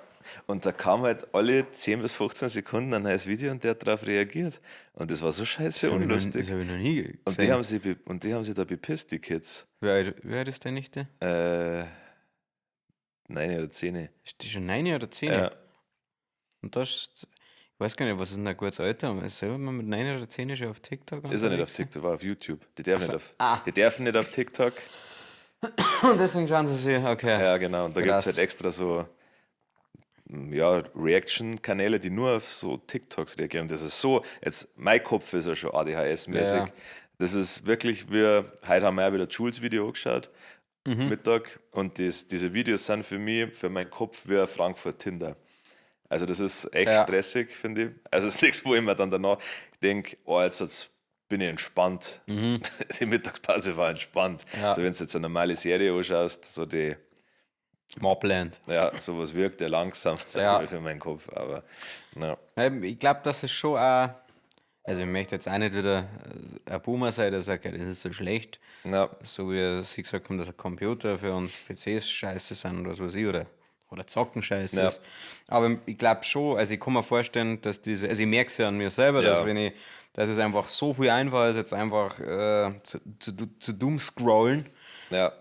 Und da kam halt alle 10 bis 15 Sekunden ein neues Video und der hat darauf reagiert. Und das war so scheiße unlustig. Das habe ich noch nie Und die gesehen. haben sie und die haben sie da bepisst, die Kids. Wie alt ist der Nichte? 9 oder 10. Ist die schon 9 oder 10? Ja. Und das ist, ich weiß gar nicht, was ist denn ein gutes Alter? Ist selber mal mit 9 oder 10 schon auf TikTok Ist er nicht auf unterwegs? TikTok, war auf YouTube. Die dürfen, nicht auf, Ah. die dürfen nicht auf TikTok. Und deswegen schauen sie sich, okay. Ja, genau. Und da gibt es Krass. halt extra so ja, Reaction-Kanäle, die nur auf so TikToks reagieren. Das ist so, jetzt mein Kopf ist ja schon ADHS-mäßig. Ja, ja. Das ist wirklich, heute haben wir auch wieder Jules Video angeschaut, Mittag. Und diese Videos sind für mich, für meinen Kopf, wie ein Frankfurt Tinder. Also das ist echt stressig, finde ich. Also es ist nichts, wo ich mir dann danach denke, oh, jetzt bin ich entspannt. Die Mittagspause war entspannt. Ja. So wenn du jetzt eine normale Serie anschaust, so die, Mobland. ja, sowas wirkt ja langsam sag Ja. ich mal, für meinen Kopf, aber ja. Ich glaube, das ist schon auch, also ich möchte jetzt auch nicht wieder ein Boomer sein, der sagt, ja, das ist so schlecht. Ja. So wie sie gesagt haben, dass ein Computer für uns PCs scheiße sind oder was weiß ich, oder Zocken scheiße Ja. ist. Aber ich glaube schon, also ich kann mir vorstellen, dass diese, also ich merke es ja an mir selber, Ja. dass wenn ich, dass es einfach so viel einfacher ist, jetzt einfach zu dumm scrollen. Ja,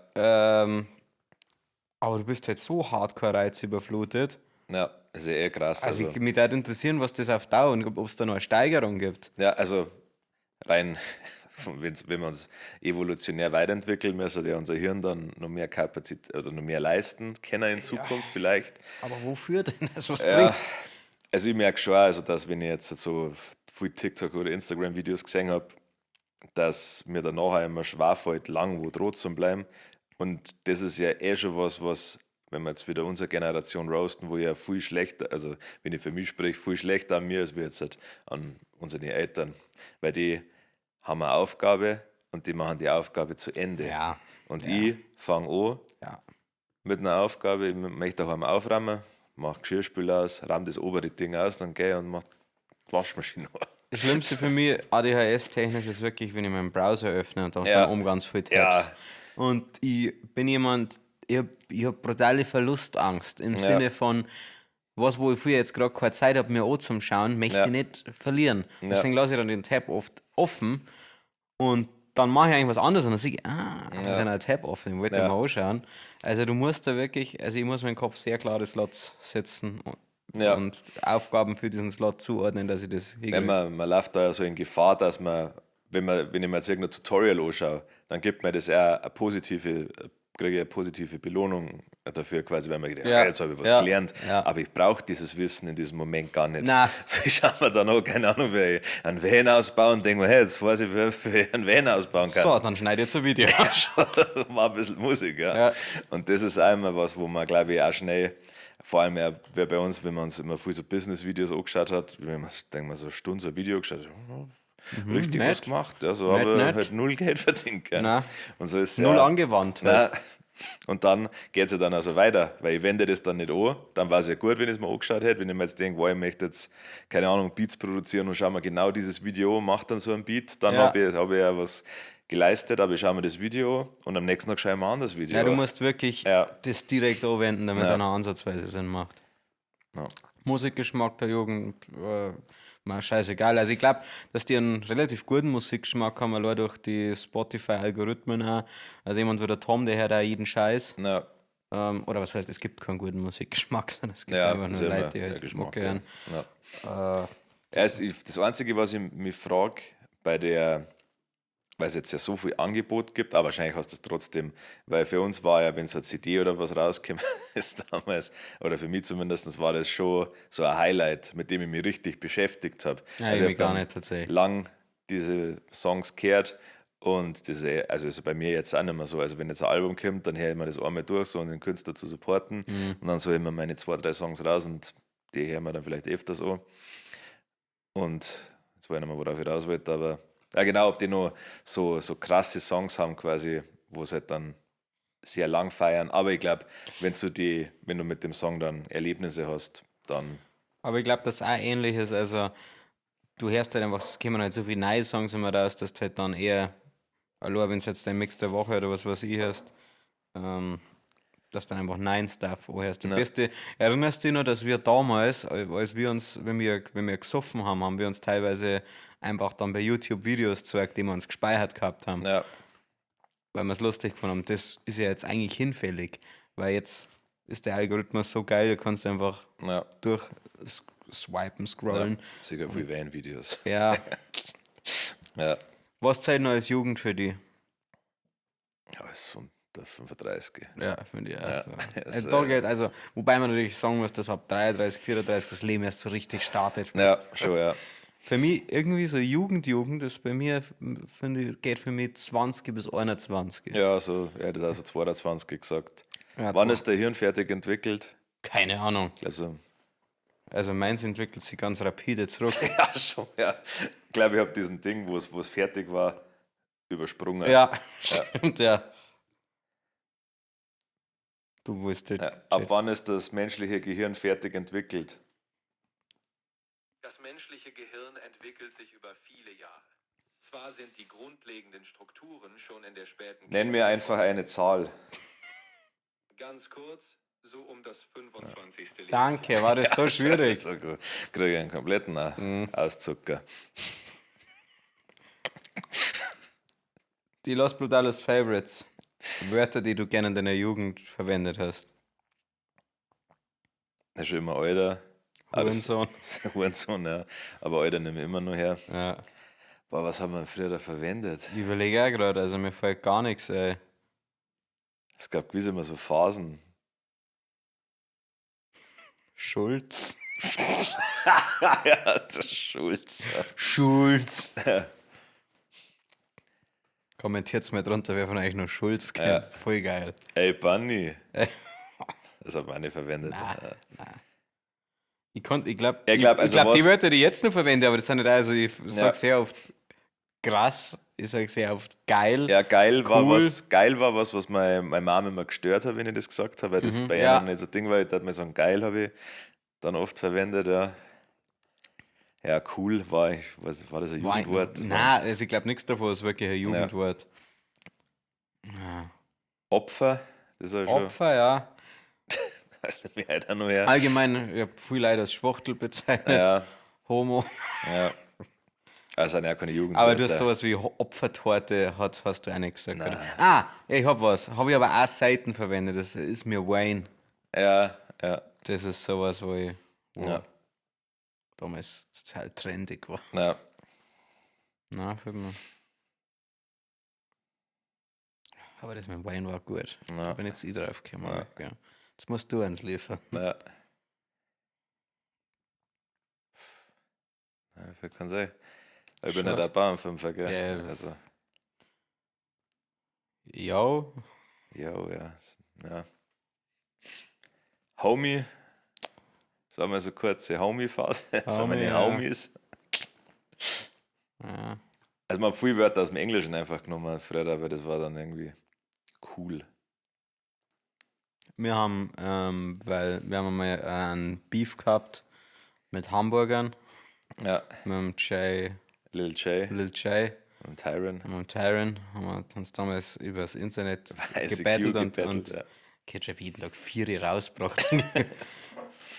Aber du bist halt so hardcore reizüberflutet. ja, ist ja eh krass. Also, Also, ich, mich würde interessieren, was das auf Dauer und ob es da noch eine Steigerung gibt. ja, also rein, wenn wir uns evolutionär weiterentwickeln, müssen ja unser Hirn dann noch mehr Kapazität oder noch mehr leisten können in Zukunft vielleicht. Aber wofür denn? Also, was Ja. bringt's? Also ich merke schon, also dass wenn ich jetzt so viel TikTok oder Instagram-Videos gesehen habe, dass mir danach auch immer schwerfällt, lang wo droht zu bleiben. Und das ist ja eh schon was, wenn wir jetzt wieder unsere Generation roasten, wo ja viel schlechter, also wenn ich für mich spreche, viel schlechter an mir als wir jetzt halt an unsere Eltern. Weil die haben eine Aufgabe und die machen die Aufgabe zu Ende. Ja. Und ich fange an Ja. mit einer Aufgabe, ich möchte daheim aufräumen, mach Geschirrspüler aus, räum das obere Ding aus, dann gehe ich und mach die Waschmaschine an. Das Schlimmste für mich, ADHS-technisch, ist wirklich, wenn ich meinen Browser öffne und da Ja. sind oben ganz viele Tabs. Ja. Und ich bin jemand, ich hab brutale Verlustangst im Sinne von, was, wo ich früher jetzt gerade keine Zeit habe, mir anzuschauen, möchte Ja. ich nicht verlieren. Deswegen lasse ich dann den Tab oft offen und dann mache ich eigentlich was anderes und dann sehe ich, da ist ein Tab offen, den wollte ich mal anschauen. Also du musst da wirklich, also ich muss meinen Kopf sehr klare Slots setzen und, Ja. und Aufgaben für diesen Slot zuordnen, dass ich das hinkriege. Wenn man läuft da ja so in Gefahr, dass man, wenn ich mir jetzt irgendein Tutorial anschaue, dann gibt mir das auch eine positive, kriege ich eine positive Belohnung dafür quasi, weil man gedacht, Ja. ah, jetzt habe ich was Ja. gelernt, Ja. aber ich brauche dieses Wissen in diesem Moment gar nicht. Nein. So, ich schaue mir dann auch, keine Ahnung, wie ich einen Van ausbaue und denke mir, hey, jetzt weiß ich, wie ich einen Van ausbauen kann. So, dann schneide ich jetzt ein Video. Mal ein bisschen Musik, ja. Ja. Und das ist auch immer was, wo man, glaube ich, auch schnell, vor allem ja, wer bei uns, wenn man uns immer früh so Business-Videos angeschaut hat, wenn man, denkt man so eine Stunde so ein Video angeschaut, richtig nett. was gemacht, ja, so Nett, aber nett. halt null Geld verdient. Gell? Nein. Und so ist Null ja, angewandt. Halt. Nein. Und dann geht es ja dann also weiter, weil ich wende das dann nicht an, dann war es ja gut, wenn ich es mir angeschaut hätte, wenn ich mir jetzt denke, wow, ich möchte jetzt, keine Ahnung, Beats produzieren und schau mir genau dieses Video an, mach dann so ein Beat, dann Ja. habe ich, hab ich ja was geleistet, aber ich schaue mir das Video an und am nächsten Tag schaue ich mir ein anderes Video Ja, du an. musst wirklich Ja. das direkt anwenden, damit es Ja. auch noch ansatzweise Sinn macht. Ja. Musikgeschmack der Jugend, mal scheißegal. Also ich glaube, dass die einen relativ guten Musikgeschmack haben, allein durch die Spotify-Algorithmen auch. Also jemand wie der Tom, der hört auch jeden Scheiß. Ja, Oder was heißt, es gibt keinen guten Musikgeschmack, sondern es gibt ja, einfach ist nur ja immer Leute, die der halt Geschmack. Mucke hören. Ja. Ja. Ja, das Einzige, was ich mich frage, bei der, weil es jetzt ja so viel Angebot gibt, aber wahrscheinlich hast du es trotzdem, weil für uns war ja, wenn so eine CD oder was rauskommt, ist damals, oder für mich zumindest, war das schon so ein Highlight, mit dem ich mich richtig beschäftigt habe. Ja, ich ich mich hab gar dann nicht tatsächlich. lang diese Songs gehört Und das ist eh, also ist bei mir jetzt auch nicht mehr so. Also wenn jetzt ein Album kommt, dann höre ich mir das einmal durch, so um den Künstler zu supporten. Und dann so immer meine zwei, drei Songs raus und die hören wir dann vielleicht öfters an. Und jetzt weiß ich nicht mehr, worauf ich raus wollte, aber ja genau, ob die noch so, so krasse Songs haben quasi, wo es halt dann sehr lang feiern. Aber ich glaube, wenn du mit dem Song dann Erlebnisse hast, dann Aber ich glaube, dass auch ähnlich ist. Also, du hörst halt einfach, es kommen halt so viele neue Songs immer raus, dass du halt dann eher, allein wenn es jetzt dein Mix der Woche oder was weiß ich hast, dass dann einfach neuen Stuff anhörst. Du Ja. bist, erinnerst du dich noch, dass wir damals, als wir uns, wenn wir gesoffen haben, haben wir uns teilweise einfach dann bei YouTube Videos gezeigt, die wir uns gespeichert gehabt haben, ja, weil wir es lustig gefunden haben. Das ist ja jetzt eigentlich hinfällig, weil jetzt ist der Algorithmus so geil, du kannst einfach ja, durch swipen, scrollen. ja. Sicher viel Van-Videos. Ja. Ja. Was zählt noch als Jugend für dich? Ja, ist so unter 35. Ja, finde ich auch. Ja, Also. Da geht, also, wobei man natürlich sagen muss, dass ab 33, 34 das Leben erst so richtig startet. Ja, schon, ja. Für mich irgendwie so Jugend, Jugend ist bei mir, finde ich, geht für mich 20 bis 21. Ja, so, ja, das ist auch so 22 gesagt. Ja, Wann ist der Hirn fertig entwickelt? Keine Ahnung. Also, Also meins entwickelt sich ganz rapide zurück. ja, schon, ja. Ich glaube, ich habe diesen Ding, wo es fertig war, übersprungen. Ja, stimmt, ja. Du willst Ja. Ab wann ist das menschliche Gehirn fertig entwickelt? Das menschliche Gehirn entwickelt sich über viele Jahre. Zwar sind die grundlegenden Strukturen schon in der späten Nenn mir einfach eine Zahl. Ganz kurz, so um das 25. Lebensjahr. Danke, war das so schwierig? So, kriege ich einen kompletten Auszucker. Die Los Brutales Favorites. Wörter, die du gerne in deiner Jugend verwendet hast. Das ist schon immer Alter. Ah, Hurensohn. Hurensohn, ja. Aber Alter nehme ich immer noch her. Ja. Boah, was haben wir früher da verwendet? Ich überlege auch gerade, also mir fällt gar nichts, ey. Es gab gewiss immer so Phasen. Schulz. Ja, der Schulz. Ja. Schulz. Kommentiert's mal drunter, wer von euch noch Schulz kennt. Ja. Voll geil. Ey, Bunny. Das hat man nicht verwendet. Nein, nein. Ich, konnt, ich glaube, Ich glaub, also ich glaub, die Wörter, die ich jetzt noch verwende, aber das sind nicht, also ich sag Ja. sehr oft krass, ich sag sehr oft geil. Ja, geil war Cool. was, geil war was, was meine, meine Mom immer gestört hat, wenn ich das gesagt habe, weil das bei ja. ihnen nicht so Ding war. Ich dachte mir sagen, geil habe ich dann oft verwendet, ja. Ja, cool war ich, was, war das ein Jugendwort? Nein, also ich glaube nichts davon ist wirklich ein Jugendwort. Opfer, das ist schon, Opfer, ja. weiß nicht, wie heute auch noch her. Allgemein, ich habe viel Leute als Schwuchtel bezeichnet. Ja, Homo. ja. Also sind ja keine Jugendwörter. Aber du hast sowas wie Opfertorte, hast du auch nicht gesagt. Oder? Ah, ich hab was. Habe ich aber auch Seiten verwendet. Das ist mir Wayne. Ja, ja, Das ist sowas, wo ich wo ja, damals total trendig war. ja. Na, fällt mir. Aber das mit Wayne war gut. Ja. Da bin jetzt ich drauf gekommen. Ja. Ja. Jetzt musst du eins liefern. Ja. Ja, viel kann sein. Ich bin ja der Bauernfünfer, gell? Ja. Also, Ja, ja, ja. Ja. Homie. Das war mal so kurze Homie-Phase. Das waren meine ja. Homies. ja. Also man hat viele Wörter aus dem Englischen einfach genommen früher, aber das war dann irgendwie cool. Wir haben, weil wir haben einmal einen Beef gehabt mit Hamburgern, Ja, mit dem Jay, Lil J Lil Jay und Tyron. und mit dem Tyron, haben wir uns damals über das Internet gebattelt und ja. Ketchup jeden Tag vier rausgebracht.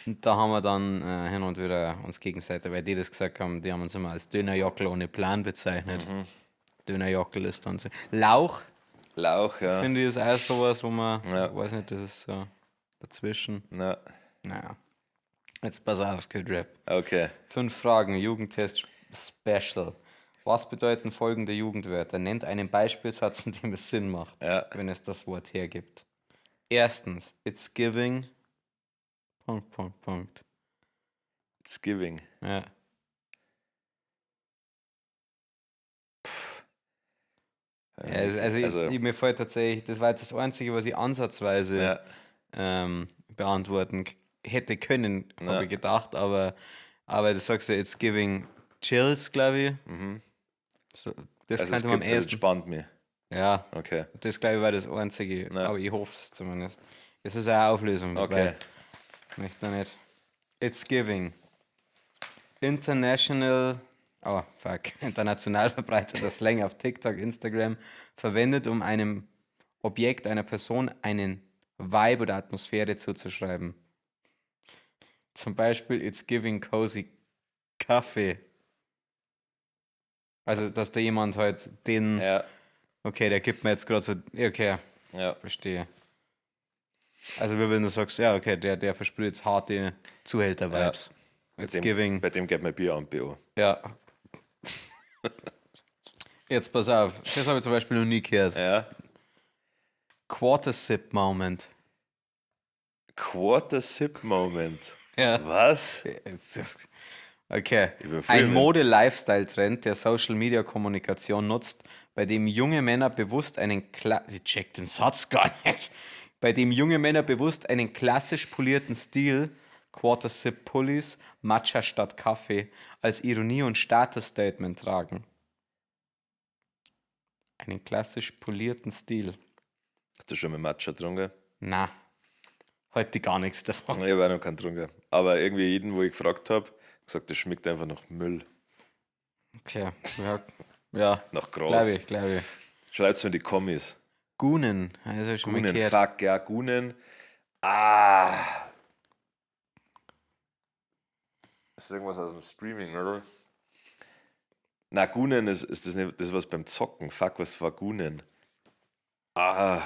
Und da haben wir dann hin und wieder uns gegenseitig, weil die das gesagt haben, die haben uns immer als Dönerjockel ohne Plan bezeichnet. Mhm. Dönerjockel ist dann so. Lauch, Lauch, ja. finde ich, ist auch sowas, wo man, Ja. weiß nicht, das ist so dazwischen. Ja. Naja. Jetzt pass auf, Kid Rap. Okay. 5 Fragen, Jugendtest Special. Was bedeuten folgende Jugendwörter? Nennt einen Beispielsatz, in dem es Sinn macht, Ja. wenn es das Wort hergibt. Erstens, it's giving. Punkt, Punkt, Punkt. It's giving. Ja. Also, ich, mir fällt tatsächlich, das war jetzt das Einzige, was ich ansatzweise beantworten hätte können, habe ich gedacht, aber du sagst ja, it's giving chills, glaube ich. So, das Also es könnte man am gibt, es ehesten. entspannt mich. Ja, das glaube ich war das Einzige, aber ich hoffe es zumindest. Es ist eine Auflösung dabei. Okay. Ich möchte noch nicht. It's giving. International, oh fuck, international verbreiteter Slang auf TikTok, Instagram, verwendet, um einem Objekt, einer Person einen Vibe oder Atmosphäre zuzuschreiben. Zum Beispiel, it's giving cozy Kaffee. Also, dass da jemand halt den, okay, der gibt mir jetzt gerade so, okay, verstehe. Also, wie wenn du sagst, ja, okay, der versprüht jetzt harte Zuhälter-Vibes. It's giving. Bei dem geht mir Bier an BO. Ja. Jetzt pass auf, das habe ich zum Beispiel noch nie gehört. Quarter Sip Moment. Quarter Sip Moment. Ja. Was? Okay. Ich bin voll Ein mit. Mode-Lifestyle-Trend, der Social-Media-Kommunikation nutzt, bei dem junge Männer bewusst einen Ich check den Satz gar nicht. Bei dem junge Männer bewusst einen klassisch polierten Stil, Quarter Sip Pullis, Matcha statt Kaffee, als Ironie und Status-Statement tragen. Einen klassisch polierten Stil. Hast du schon mal Matcha getrunken? Na, heute gar nichts davon. Ich habe auch noch keinen getrunken. Aber irgendwie jeden, wo ich gefragt habe, gesagt, das schmeckt einfach nach Müll. Okay, ja. Ja. Nach Gras. Glaube ich, glaube ich. Schreibt's mir in die Kommis. Gunen, also schon mal Gunen, gehört. fuck, ja, Gunen. Ah. Das ist irgendwas aus dem Streaming, oder? Na, Gunen ist das nicht, das ist was beim Zocken. Fuck, was war Gunen? Ah.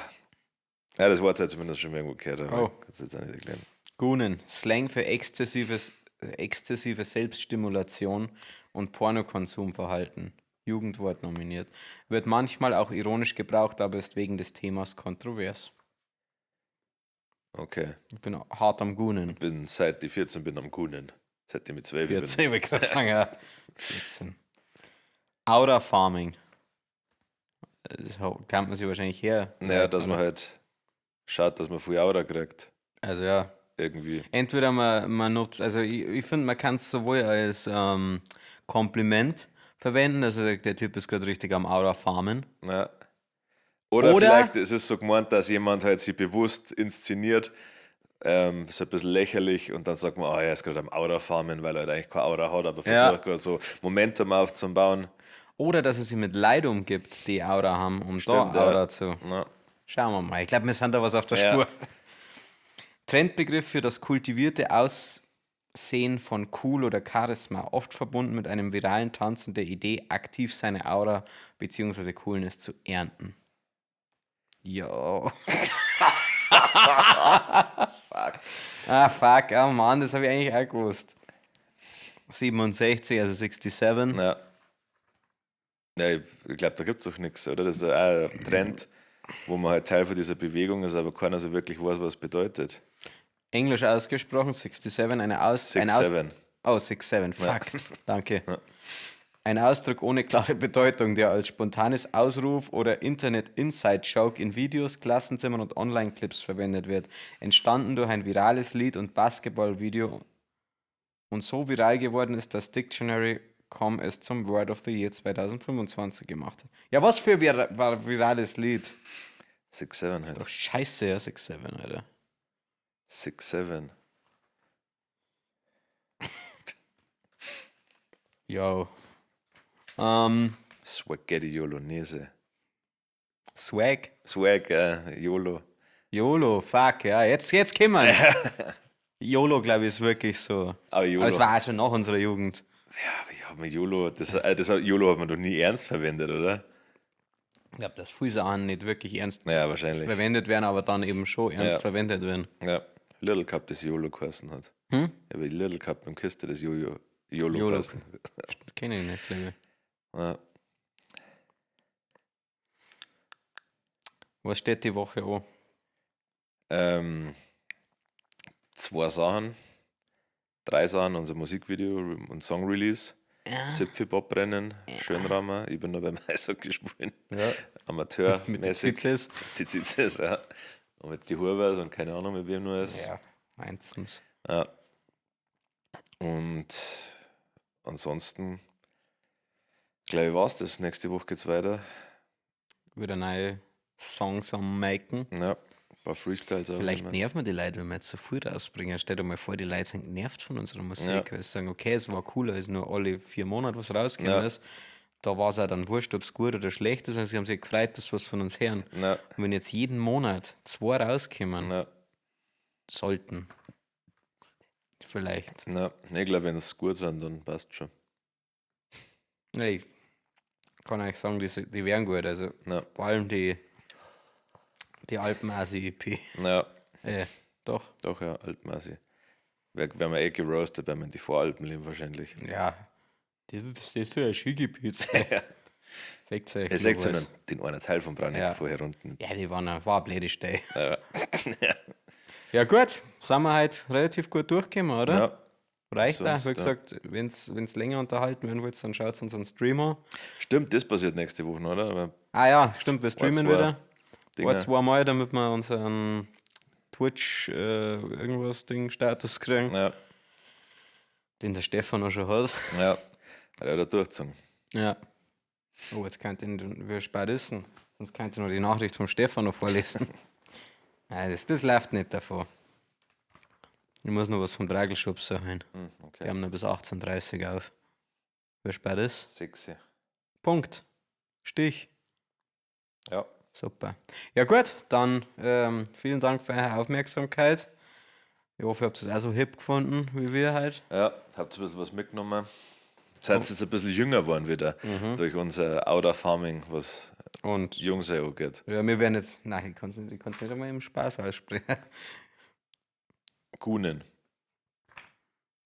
Ja, das Wort hat zumindest schon mal irgendwo gehört, aber Oh. ich kann's jetzt auch nicht erklären. Gunen, Slang für exzessive Selbststimulation und Pornokonsumverhalten. Jugendwort nominiert. Wird manchmal auch ironisch gebraucht, aber ist wegen des Themas kontrovers. Okay. Ich bin hart am Gunen. Bin seit ich 14 bin am Gunen. Seit ich mit 12 bin. 14, ich wollte gerade sagen, ja. 14. Aura Farming. Das kennt man sich wahrscheinlich her. Naja, dass man halt schaut, dass man viel Aura kriegt. Also ja. Irgendwie. Entweder man nutzt, also ich finde, man kann es sowohl als Kompliment verwenden, also der Typ ist gerade richtig am Aura farmen. Ja. Oder, Oder vielleicht ist es so gemeint, dass jemand halt sich bewusst inszeniert, so ein bisschen lächerlich und dann sagt man, oh, er ist gerade am Aura farmen, weil er halt eigentlich keine Aura hat, aber versucht gerade so Momentum aufzubauen. Oder dass es sie mit Leid umgibt, die Aura haben, um Stimmt, da Aura ja. zu. Ja. Schauen wir mal. Ich glaube, wir sind da was auf der Ja. Spur. Trendbegriff für das kultivierte Aussehen von cool oder Charisma, oft verbunden mit einem viralen Tanz und der Idee, aktiv seine Aura bzw. Coolness zu ernten. Yo. Fuck. Ah, fuck. Oh Mann, das habe ich eigentlich auch gewusst. 67, also 67. Ja. Ja, ich glaube, da gibt es doch nichts, oder? Das ist ja auch ein Trend, wo man halt Teil von dieser Bewegung ist, aber keiner so wirklich weiß, was es bedeutet. Englisch ausgesprochen, 67, eine Aus... Six, ein Aus seven. Oh, 6, 7, fuck. Danke. Ein Ausdruck ohne klare Bedeutung, der als spontanes Ausruf oder Internet-Inside-Joke in Videos, Klassenzimmern und Online-Clips verwendet wird. Entstanden durch ein virales Lied und Basketball-Video und so viral geworden ist, dass Dictionary.com es zum Word of the Year 2025 gemacht hat. Ja, was für virales Lied? 6, 7 halt. Doch scheiße, ja, 6, 7, Alter. 6, 7. Yo. Spaghetti Yolonese. Swag. Swag, YOLO. YOLO, fuck, ja, jetzt kommen wir. YOLO, glaube ich, ist wirklich so. Aber YOLO. Aber es war auch schon nach unserer Jugend. Ja, aber ich hab mir YOLO, das YOLO hat man doch nie ernst verwendet, oder? Ich glaube, dass viele Sachen nicht wirklich ernst Ja, wahrscheinlich. verwendet werden, aber dann eben schon ernst Ja. verwendet werden. Ja, Little Cup, das YOLO geheißen hat. Hm? Ja, aber Little Cup im Kiste, das Jojo, YOLO YOLO. geheißen. Kenne ich nicht, glaube ich. Ja. Was steht die Woche an? 2 Sachen, 3 Sachen, unser Musikvideo und Song-Release. Ja. Zipfelbobrennen, Schönrammer. Ich bin noch beim Eishockey spielen. Ja. Amateurmäßig. Mit den Zitzes. Die Zitzes, ja. Und mit die Hurvers und keine Ahnung, mit wem nur ist. Ja, meistens. Ja. Und ansonsten, glaube ich, war's das. Nächste Woche geht's weiter. Wieder neue Songs am Maken. Ja, ein paar Freestyles auch Vielleicht immer. nerven wir die Leute, wenn wir jetzt so viel rausbringen. Stell dir mal vor, die Leute sind genervt von unserer Musik, Ja. weil sie sagen, okay, es war cooler, als nur alle 4 Monate was rausgekommen ist. Da war es auch dann wurscht, ob es gut oder schlecht ist, weil sie haben sich gefreut, dass sie was von uns hören. Ja. Und wenn jetzt jeden Monat zwei rauskommen sollten, vielleicht. Ja. Ich glaube, wenn es gut sind, dann passt schon. Nee, ich kann eigentlich sagen, die wären gut. Also vor allem die Alpen-Asi-EP. Ja, Doch. doch, ja, Alpenasi. Werden wir eh geroastet, wenn wir in die Voralpen leben, wahrscheinlich. Ja. Das ist so ein Skigebiet. Ja. Fängt euch Ihr seht ja noch was. den einen Teil von Brauneck vorher unten. Ja, die waren, war eine blöde Stelle. Ja. Ja, gut, sind wir heute relativ gut durchgekommen, oder? Ja. Reicht da. Sonst, Wie ja. gesagt, wenn es länger unterhalten werden wollt, dann schaut unseren Streamer. Stimmt, das passiert nächste Woche, oder? Aber Ah ja, stimmt, wir streamen zwei wieder. Dinger. Ein, zwei Mal, damit wir unseren Twitch irgendwas Ding Status kriegen, Ja, den der Stefan auch schon hat. ja. Hat er da durchgezogen. Ja. Oh, jetzt könnt ihr, wir spät ist denn? Sonst könnt ihr noch die Nachricht vom Stefan noch vorlesen. Nein, das läuft nicht davon. Ich muss noch was vom Dragelschubser holen. Okay. Die haben noch bis 18.30 Uhr auf. Wer spät ist? 6. Punkt. Stich. Ja. Super. Ja gut, dann vielen Dank für eure Aufmerksamkeit. Ich hoffe, ihr habt es auch so hip gefunden, wie wir halt. Ja, habt ihr ein bisschen was mitgenommen. Seid jetzt ein bisschen jünger geworden wieder durch unser Outer Farming, was Und jung sein angeht. ja, wir werden jetzt. Nein, ich kann es nicht, ich kann's nicht einmal im Spaß aussprechen. Gunen.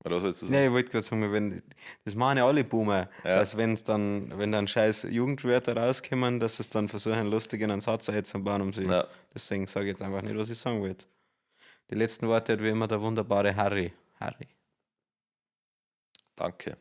Oder was wolltest du sagen? Nee, ich wollte gerade sagen, wir werden, das machen ja alle Boomer, Ja. dass wenn's dann, wenn dann scheiß Jugendwörter rauskommen, dass es dann versuchen, lustig in einen Satz einzubauen, um sie. Ja. Deswegen sage ich jetzt einfach nicht, was ich sagen wollte. Die letzten Worte hat wie immer der wunderbare Harry. Harry. Danke.